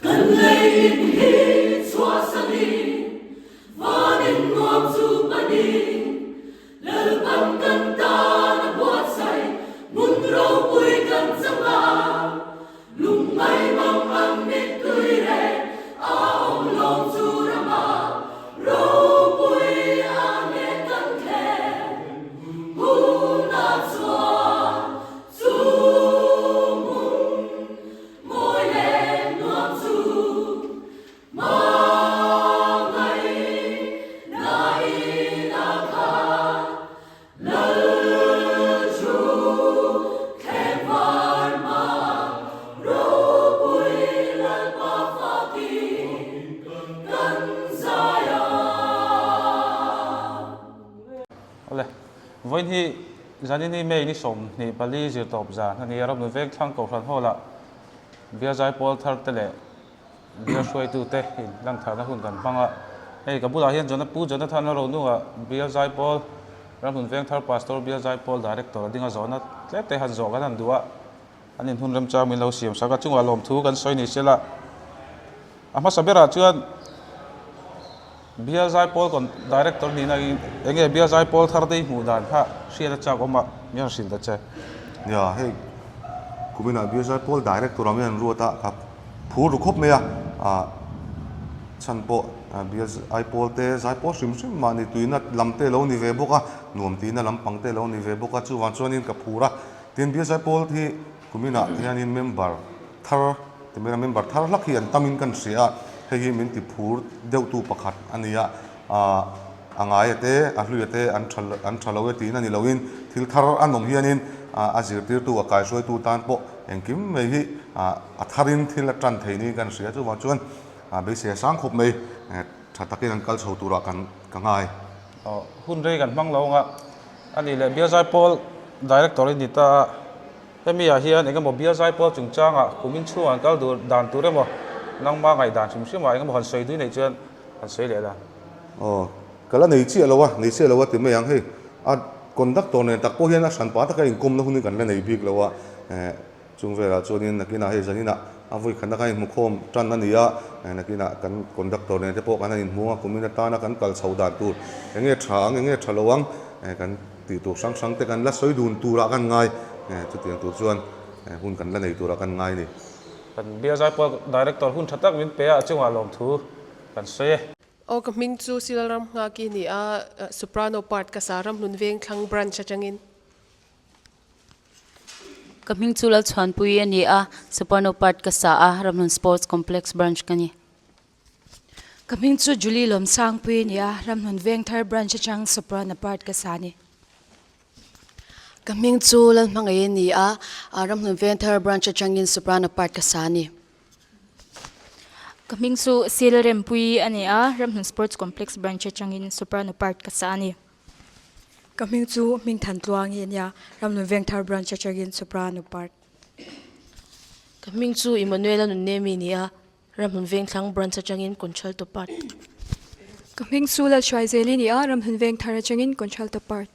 Kan lei in hi chhuahsanin van in nuam chu panin Lalpan kan tan a buatsaih hmun ropui kan chang a, lungngai mang ang mittui reng a awm lo chu ramah ropui a nge kan thlen hunah chuan chu hmun mawi leh nuam chu Awle, vawiin hi zanin hi May ni 24 zirtawp zan a ni a, Ramnun Vengthlang Kohhran Hall-ah Biazai Pawl thar te leh Bial hruaitute in lantharna hun kan hmang a, hei ka bulah hian Jona Pu Jonathan a ronunga Bial Zaipawl Ramhlun Vengthar Pastor Bial Zaipawl Director a ding a zawhna tlem te han zawh kan han duh a, an inhun remchang min lo siam sak a, chungah lawmthu kan sawi ni sela a hmasa berah chuan Bial Zaipawl kon Director nihna in enge Bial Zaipawl thar te i hmuh dan kha hriat a chak awm a, min han hrilh ta che. Nia, hei kuminah Bial Zaipawl Director ah min han ruat a, ka phur ru khawp mai a, ah chhan pawh Bial Zaipawl te Zaipawl hrim hrim mahni tuina lam te lo ni ve bawk a, nuam tihna lampang te lo ni ve bawk a, chuvang chuanin ka phur a, tin Bial Zaipawl hi Kuminah hianin member thar ti mai a, member thar hlak hi an tamin kan hria a, hei hi min ti phur deuhtu pakhat a ni a, aah a ngaia te a hluia te an tha an tha lo e tiin a ni loin thil thar an awm hianin aah a zirtirtu a kaihruaitu tan pawh engkim mai hi aah a tharin thil a tan thei niin kan hria chuvang chuan aah beisei a sang khawp mai tha takin an kal chho turah kan ka ngai. Aw hun rei kan hmang lo ang a, a nih leh Bialzai Pawl Director i ni ta a. Hemi ah hian engemaw bial zaipawl chungchangah kum inchhung an kal dur dan tur emaw nangma ngaihdan hrim hrimah engemaw han sawi dui neih chuan han sawi leh la. Aw, ka la nei chiah lo a, nei chiah lo a ti mai ang hei. A conductor nen tak pawh hian a hranpa taka inkawmna hun hi kan la nei bik lo a, eh chung velah chuanin nakinah hei zaninah a vawi khatna khan inhmukhawm tan a ni a, eh nakinah kan conductor nen te pawh kan han inhmung a, kumin atana kan kal chho dan tur enge tha ang enge tha lo ang eh kan Tih tur hrang hrang te kan la sawi dun turah kan ngai, chutiang tur chuan hun kan la nei turah kan ngai a ni. Kan Bial Zaipawl Director hun tha tak min pe a, a chungah lawmthu kan sawi e. Aw ka hming chu Silalram Nghaki ni a, Soprano part ka sa Ramhlun Vengthlang Branch atangin. Ka hming chu Lalchhuanpui a ni a, Soprano part ka sa a, Ramhlun Sports Complex Branch ka ni. Ka hming chu Julie Lawmsangpui a ni a, Ramhlun Vengthar Branch atang Soprano part ka sa a ni. Ka hming chu Lalhmangaih a ni a, Ramhlun Vengthar Branch atangin Soprano part ka sa a ni. Ka hming chu Sil Rempuii a ni a, Ramhlun Sports Complex Branch atangin Soprano part ka sa a ni. Ka hming chu Hmingthan Tluangi a ni a, Ramhlun Vengthar Branch atangin Soprano part. Ka hming chu Emmanuel-a Nunnemi a ni a, Ramhlun Vengthlang Branch atangin Contralto Part. Ka hming chu Lalhruai Zeli ni a, Ramhlun Vengthar atangin Contralto Part.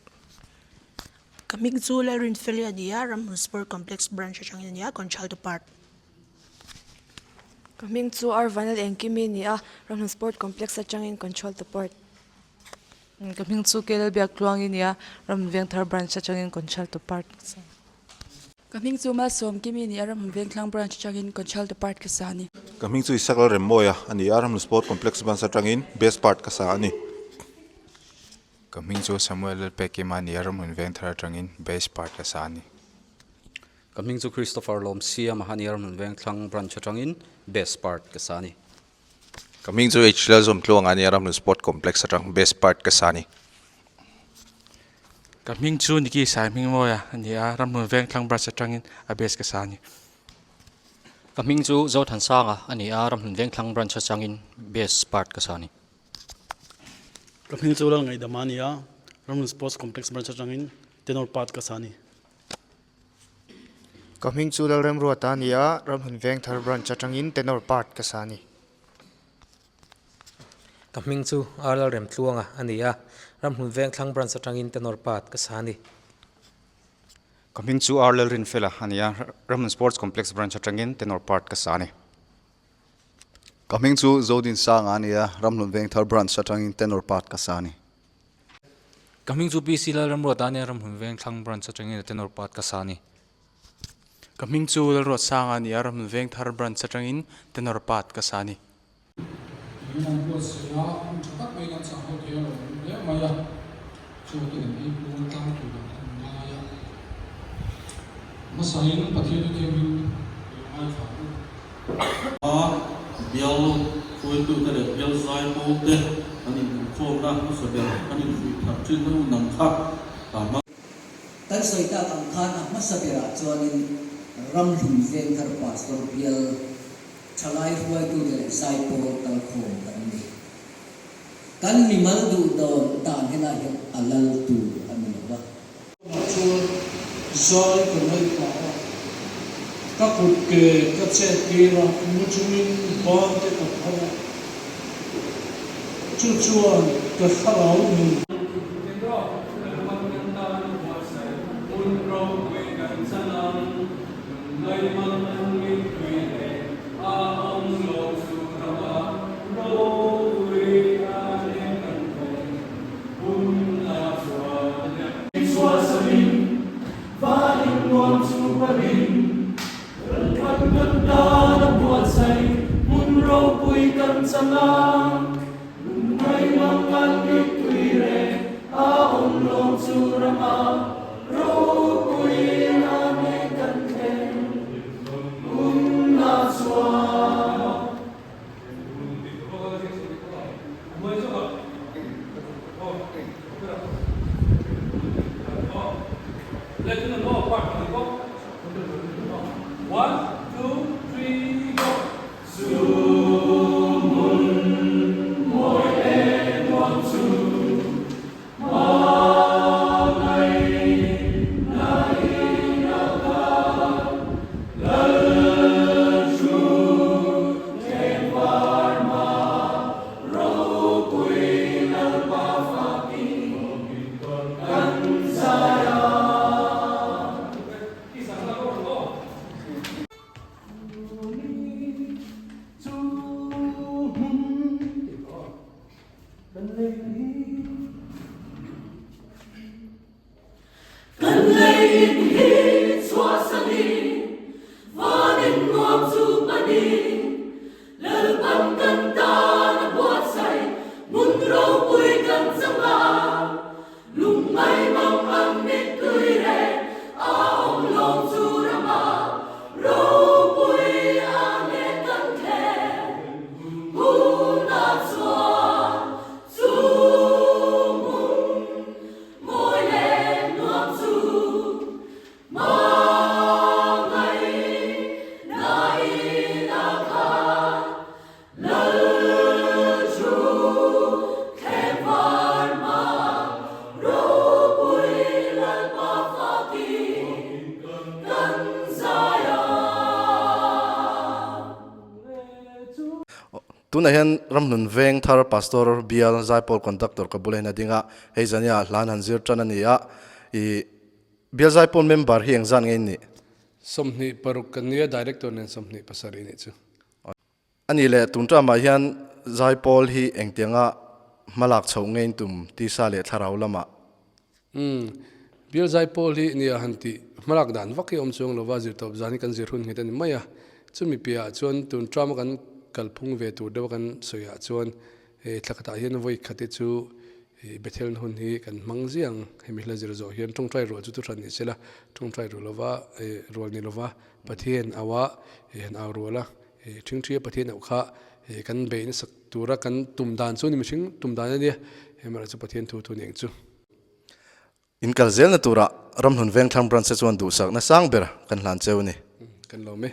Ka hming chu Lalrinfeli a ni a, Ramhlun Sport Complex Branch atangin a ni a, Contralto Part. Ka hming chu Arvanel Engkimi ni a, Ramhlun Sport Complex atangin Contralto Part. Ka hming chu Kelal Biaktluangi ni a, Ramhlun Vengthar Branch atangin Contralto Part. Ka hming chu Malsawm Kimi ni a, Ramhlun Vengthlang Branch atangin Contralto Part ka sa a ni. Ka hming chu Isak Lalremmawia a ni a, Ramhlun Sport Complex Branch atangin Bass Part ka sa a ni. Ka hming chu Samuel Lalpekima a ni a, Ramhlun Vengthar atangin Bass Part ka sa a ni. Ka hming chu Christopher Lawmsiama a ni a, Ramhlun Vengthlang Branch atangin Bass Part ka sa a ni. Ka hming chu H Lalzawmtluanga a ni a, Ramhlun Sport Complex atang Bass Part ka sa a ni. Ka hming chu Niki Sai Hmingmawia a ni a, Ramhlun Vengthlang Branch atangin a base ka sa a ni. Ka hming chu Zothansanga a ni a, Ramhlun Vengthlang Branch atangin base part ka sa a ni. Ka hming chu Lalngaihdama a ni a, Ramhlun Sports Complex Branch atangin tenor part ka sa a ni. Ka hming chu Lalremruata a ni a, Ramhlun Vengthar Branch atangin tenor part ka sa a ni. Ka hming chu R Lalrem Tluanga a ni a, Ramhlun Vengthlang Branch atangin tenor part ka sa a ni. Ka hming chu R Lalrinfela a ni a, Ramhlun Sports Complex Branch atangin tenor part ka sa a ni. Ka hming chu Zodinsanga a ni a, Ramhlun Vengthar Branch atangin Tenor part ka sa a ni. Ka hming chu PC Lalramruata a ni a, Ramhlun Vengthlang Branch atangin Tenor part ka sa a ni. Ka hming chu Lalruatsanga a ni a, Ramhlun Vengthar Branch atangin Tenor part ka sa a ni. Min an buatsaih a, hun tha tak mai kan chah ho thei a lo awm hle mai a, chu te kan ei pawl tlang tur ah kan ngai a. Hmasain Pathian chu thiangin i lo ngaithla ang u. A bial hruaitute leh bial zai pawlte kan inhmuhkhawmna hmasa ber kan infuih thar thin na hun ang kha ta hmang. Kan sawi tak ang khan a hmasa berah chuanin Ramhlun Vengthar Pastor bial Thalai hruaitute leh zaipawl kalkhawm kan ni. Kan mimal duh dawn dan helai hian a lal tur a ni lo va. Tunah chuan zai ka ngaihthla a, ka kut ke ka chet tir a, mu chungin ban te ka phar a, chu chuan ka thlarau nun. Tunah hian Ramhlun Veng thar Pastor Bial Zaipawl Conductor ka bula hian a ding a, hei zania hlan han zir tan a ni a, ih Bial Zaipawl member hi engzat nge in nih? 26 kan nia, Director nen 27 nih chu. A nih leh tun ṭamah hian Zaipawl hi engtianga hmalak chhoh nge in tum tisa leh thlarau lamah? Umm, Bial Zaipawl hi nia han tih hmalak dan vak hi a awm chuang lova, zirtawp zan hi kan zir hun nghet a ni mai a. Chumi piahah chuan tun ṭama kan kalphung ve tur deuha kan sawiah chuan He thla khatah hian vawi khat te chu Bethel hun hi kan hmang ziah ang. Hemi hla zir zawh hian tawngtai rual chu thuhran ni sela, tawngtai rual lova rual ni lova Pathian au a, han au rual a, ṭhingṭhia Pathian auh kha kan beih nasak tura kan tum dan chu ni mihring tum dan a nia, hemarawh chu Pathian thu thu ni ang chu. In kal zelna turah Ramhlun Vengthlang Branch te chuan duhsakna sang ber kan hlan cheu a ni. Kan lawm e.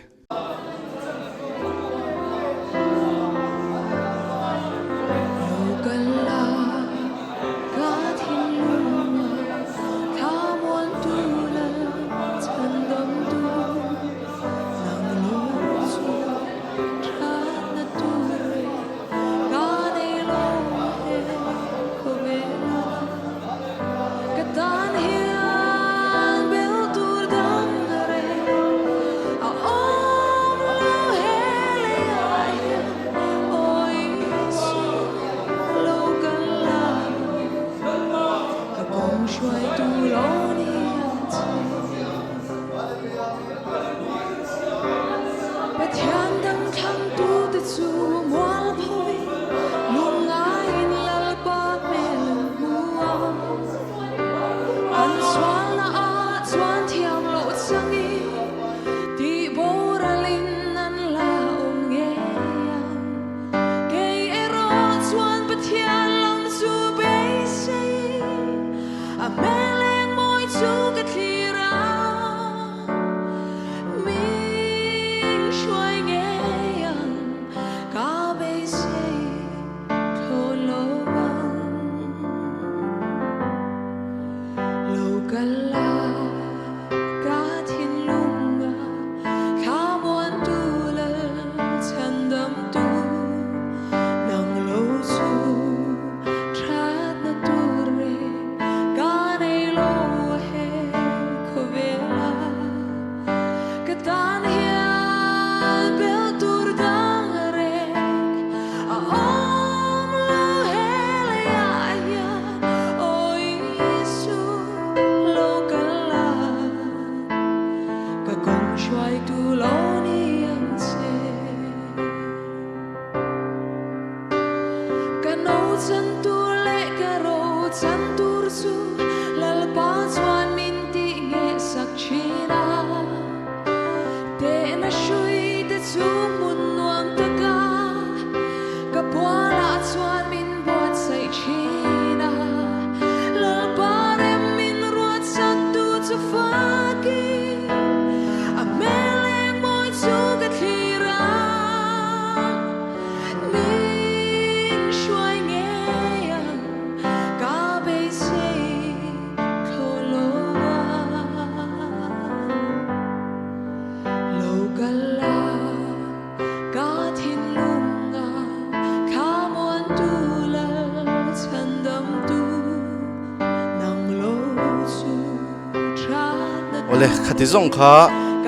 Awle, khati zawng kha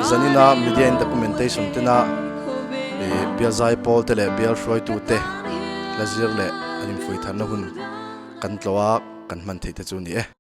zanina media in documentation tena ih bial zaipawl te leh bial hruaitu te la zir leh an infuih tharna hun kan tlawh a kan hman theih te chu a ni e.